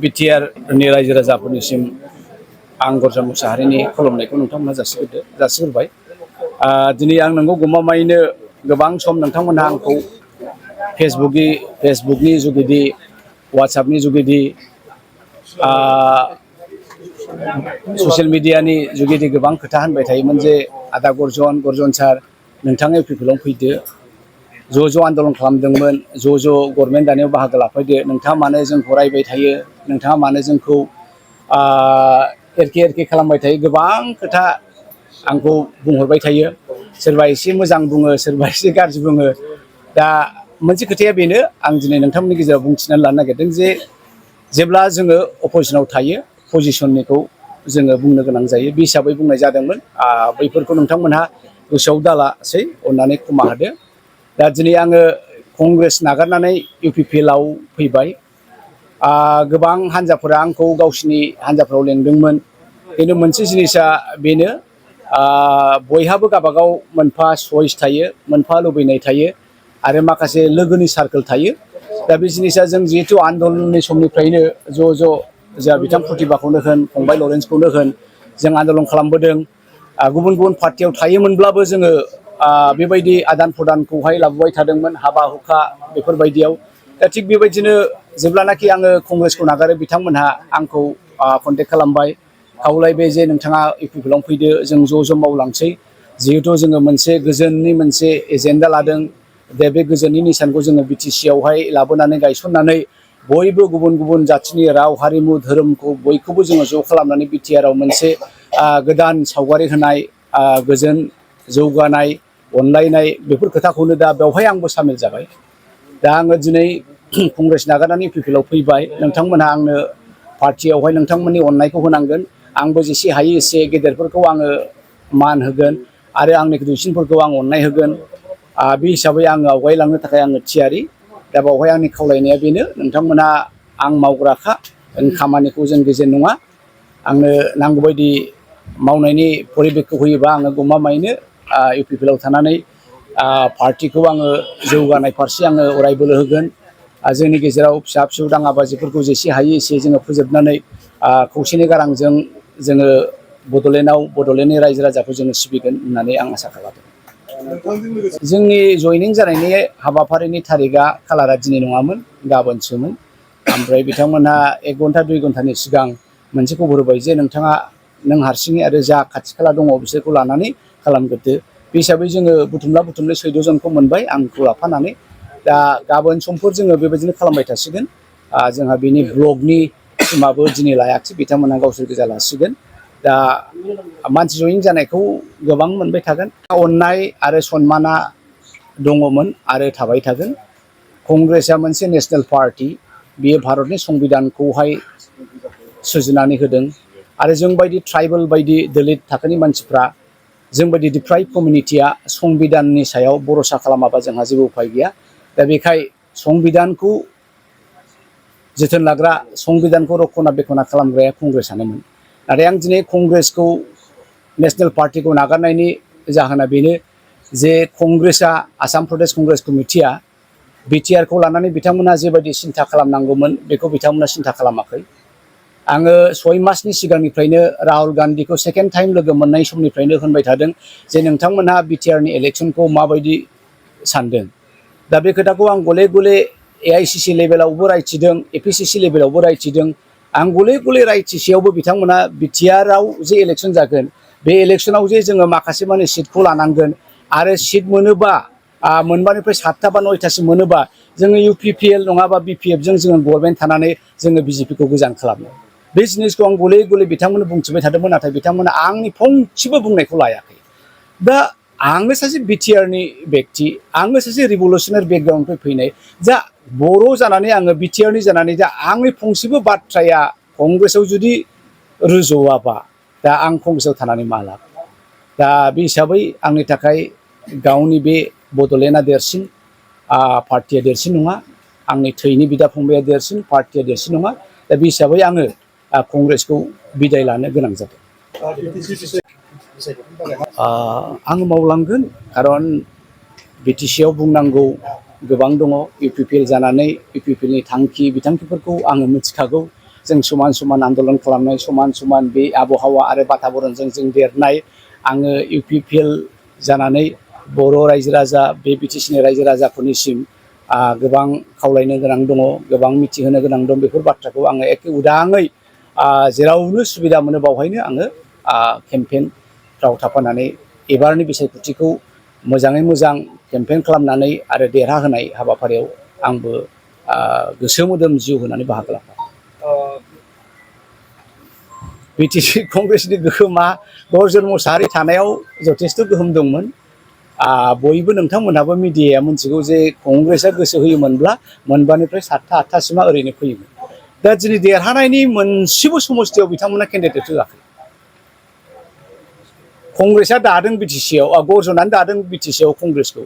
BTR नि रायजो राजाफोरनिसिम आं गरजा मुसाहारिनि खुलुमनायखौ नोंथांमोना जासिहरबाय। दिनै आं नोंखौ गमामायैनो गोबां सम नोंथांमोनहा आंखौ फेसबुकनि जुगेदि वाट्सएपनि जुगेदि ससियेल मिडियानि जुगेदि गोबां खोथा होनबाय थायोमोन जे आदा गर्जन सार नोंथाङा UPPL आव फैदो, ज' आन्दलन खालामदोंमोन, ज' गभर्नमेन्ट दानायाव बाहागो लाफैदो, नोंथाङा मानो जोंखौ रायबाय थायो, नोंथाङा मानो जोंखौ एरखे खालामबाय थायो, गोबां खोथा आंखौ बुंहरबाय थायो। सोरबा एसे मोजां बुङो, सोरबा एसे गाज्रि बुङो। दा मोनसे खोथाया बेनो, आं दिनै नोंथांमोननि गेजेराव बुंथिनानै लानो नागिरदों जे जेब्ला जोङो अपजिसनाव थायो पजिसननिखौ जोङो बुंनो गोनां जायो। बे हिसाबै बुंनाय जादोंमोन। बैफोरखौ नोंथांमोनहा गोसोआव दालासै, अननानै क्षमा होदो। दा दिनै आङो कंग्रेस नागारनानै UPPL आव फैबाय। गोबां हान्जाफोरा आंखौ गावसिनि हान्जाफोराव लेंदोंमोन। खिन्थु मोनसे जिनिसा बेनो, बयहाबो गावबागाव मोनफा चइस थायो, मोनफा लुबैनाय थायो आरो माखासे लोगोनि सार्कोल थायो। दा बे जिनिसा जों जिहेतु आन्दलननि समनिफ्रायनो ज' जोंहा बिथां प्रतिभाखौनो होन, फंबाय लरेन्सखौनो होन, जों आन्दलन खालामबोदों। गुबुन पार्टियाव थायोमोनब्लाबो जोङो बेबायदि आदान प्रदानखौहाय लाबोबाय थादोंमोन, हाबा हुखा बेफोरबायदियाव। दा थिग बेबायदिनो जेब्लानाखि आङो कंग्रेसखौ नागारो, बिथांमोनहा आंखौ कन्टेक्ट खालामबाय, खावलायबाय जे नोंथाङा UPPL आव फैदो, जों ज' मावलांसै। जिहेथु जोङो मोनसे गोजोननि मोनसे एजेन्डा लादों। दा बे गोजोननि निसानखौ जोङो BTC आवहाय लाबोनानै गायसननानै बयबो गुबुन जाथिनि राव, हारिमु, धोरोमखौ बयखौबो जोङो ज' खालामनानै BTR आव मोनसे गोदान सावगारि होनाय, गोजोन, जौगानाय, अनलायनाय, बेफोर खोथाखौनो दा बेवहाय आंबो सामिल जाबाय। दा आङो दिनै कंग्रेस नागारनानै UPPL आव फैबाय। नोंथांमोनहा आंनो पार्टियावहाय नोंथांमोननि अननायखौ होनांगोन। आंबो जेसे हायो एसे गेदेरफोरखौ आङो मान होगोन आरो आंनि दुइसिनफोरखौ आं अननाय होगोन। बे हिसाबै आङो आवगायलांनो थाखाय आङो थियारि। दा बावहाय आंनि खावलायनाया बेनो, नोंथांमोना आं मावग्राखा, खामानिखौ जों गेजेर नङा। आंनो नांगौबायदि मावनायनि परिबेखखौ होयोबा आङो गमामायैनो UPPL आव थानानै पार्टिखौ आङो जौगानाय फारसे आङो अराय बोलो होगोन। जोंनि गेजेराव फिसा दाङाबाजिफोरखौ जेसे हायो एसे जोङो फोजोबनानै खौसेनि गारांजों जोङो बड'लेण्डनि रायजो राजाखौ जोङो सिबिगोन होननानै आं आसा खालामो। जोंनि जयनिं जानायनि हाबाफारिनि थारिकआ खालारा दिनै नङामोन, गाबोनसोमोन। ओमफ्राय बिथांमोनहा 1 घन्टा 2 घन्टानि सिगां मोनसे खबर होबाय जे नों हारसिङै आरो जा खाथि खाला दङ बिसोरखौ लानानै खालामग्रोदो। बे हिसाबै जोङो बुथुमला 14 जनखौ मोनबाय, आंखौ लाफानानै। दा गाबोन समफोर जोङो बेबायदिनो खालामबाय थासिगोन। जोंहा बेनि ब्लकनि टिमाबो दिनै लायाखिसै, बिथांमोनहा गावसोर गोजा लासिगोन। दा मानसि जयेन जानायखौ गोबां मोनबाय थागोन। अननाय आरो सनमाना दङमोन आरो थाबाय थागोन। कंग्रेसआ मोनसे नेसनेल पार्टि, बियो भारतनि संबिधानखौहाय सुजुनानै होदों आरो जोंबायदि ट्राइबेल बायदि दलित थाखोनि मानसिफ्रा, जोंबायदि डिप्राइभ कमिउनिटिया संबिधाननि सायाव भरसा खालामाबा जोंहा जेबो उफाय गैया। दा बेखाय संबिधानखौ जोथोन लाग्रा, संबिधानखौ रक्षना बेक्षना खालामग्राया कंग्रेसआनोमोन। नाथाय आं दिनै कंग्रेसखौ, नेसनेल पार्टिखौ नागारनायनि जाहोना बेनो जे कंग्रेसआ, आसाम प्रदेश कंग्रेस कमिटिया BTR खौ लानानै बिथांमोनहा जेबायदि सिन्था खालामनांगौमोन बेखौ बिथांमोना सिन्था खालामाखै। आङो 6 मासनि सिगांनिफ्रायनो राहुल गान्धीखौ सेकेन्ड टाइम लोगो मोननाय समनिफ्रायनो होनबाय थादों जे नोंथांमोनहा BTR नि इलेक्सनखौ माबायदि सानदों। दा बे खोथाखौ आं गले AICC लेभेलावबो रायथिदों, APCC लेभेलावबो रायथिदों। आं गले रायथिसेयावबो बिथांमोना BTR आव जे इलेक्सन जागोन, बे इलेक्सनाव जे जोङो माखासे माने सिटखौ लानांगोन आरो सिट मोनोबा, मोनबानिफ्राय 7टा बा 9टासिम मोनोबा जोङो UPPL नङाबा BPF जों जोङो गभर्नमेन्ट थानानै जोङो BJP खौ गोजान खालामनो। बे जिनिसखौ आं गले बिथांमोननो बुंथिबाय थादोंमोन, नाथाय बिथांमोना आंनि फंसेबो बुंनायखौ लायाखै। दा आंनो सासे BTR नि बेक्ति, आंनो सासे रिभलुसनारि बेकग्राउन्डनिफ्राय फैनाय, जा बर' जानानै आङो BTR नि जानानै दा आंनि फंसेबो बाथ्राया कंग्रेसआव जुदि रुजुवाबा, दा आं कंग्रेसआव थानानै मा लाब। दा बे हिसाबै आंनि थाखाय गावनि बे बड'लेण्डआ देरसिन, पार्टिया देरसिन नङा। आंनि थैनि बिदा फंबाया देरसिन, पार्टिया देरसिन नङा। दा बे हिसाबै आङो कंग्रेसखौ बिदाय लानो गोनां जादों। आं मावलांगोन, खारन BTC आव बुंनांगौ गोबां दङ। UPPL जानानै UPPL नि थांखि बिथांखिफोरखौ आङो मिथिखागौ। जों समान समान आन्दलन खालामनाय, समान समान बे आबहावा आरो बाताबरणजों जों देरनाय। आङो UPPL जानानै बर' रायजो राजा, बे BTCनि रायजो राजाफोरनिसिम गोबां खावलायनो गोनां दङ, गोबां मिथिहोनो गोनां दं। बेफोर बाथ्राखौ आङो एखे उदाङै जेरावनो सुबिदा मोनो बावहायनो आङो केम्पेइनफ्राव थाफानानै एबारनि बिसायख'थिखौ मोजाङै मोजां केम्पेइन खालामनानै आरो देरहाहोनाय हाबाफारियाव आंबो गोसो मोदोम जिउ होनानै बाहागो लाफायो। BTC कंग्रेसनि गोहोमा गर्जन मोसाहारि थानायाव जथेस्थ' गोहोम दंमोन। बयबो नोंथांमोनहाबो मिडियाया मिथिगौ जे कंग्रेसआ गोसो होयोमोनब्ला मोनबानिफ्राय 7था 8थासिमा ओरैनो फैयोमोन। दा दिनै देरहानायनि मोनसेबो समस्थियाव बिथांमोना केन्डिडेट होआखै। कंग्रेसआ दादों BTCआव, गर्जनानो दादों BTCआव कंग्रेसखौ।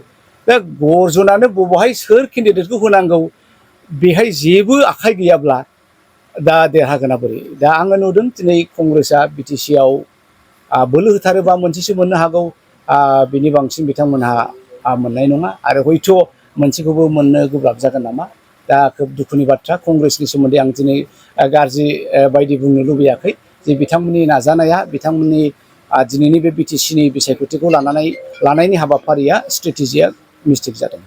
दा गर्जनानो बबेहाय सोर केन्डिडेटखौ होनांगौ बेहाय जेबो आखाइ गैयाब्ला दा देरहागोना बोरै? दा आङो नुदों दिनै कंग्रेसआ BTCआव बोलो होथारोबा मोनसेसो मोननो हागौ, बिनि बांसिन बिथांमोनहा मोननाय नङा आरो हयथ' मोनसेखौबो मोननो गोब्राब जागोन नामा। दा खोब दुखुनि बाथ्रा। कंग्रेसनि सोमोन्दै आं दिनै गाज्रि बायदि बुंनो लुबैयाखै, जे बिथांमोननि नाजानाया, बिथांमोननि दिनैनि बे BTCनि बिसायख'थिखौ लानायनि हाबाफारिया, स्ट्रेटेजिया मिस्टेक जादों।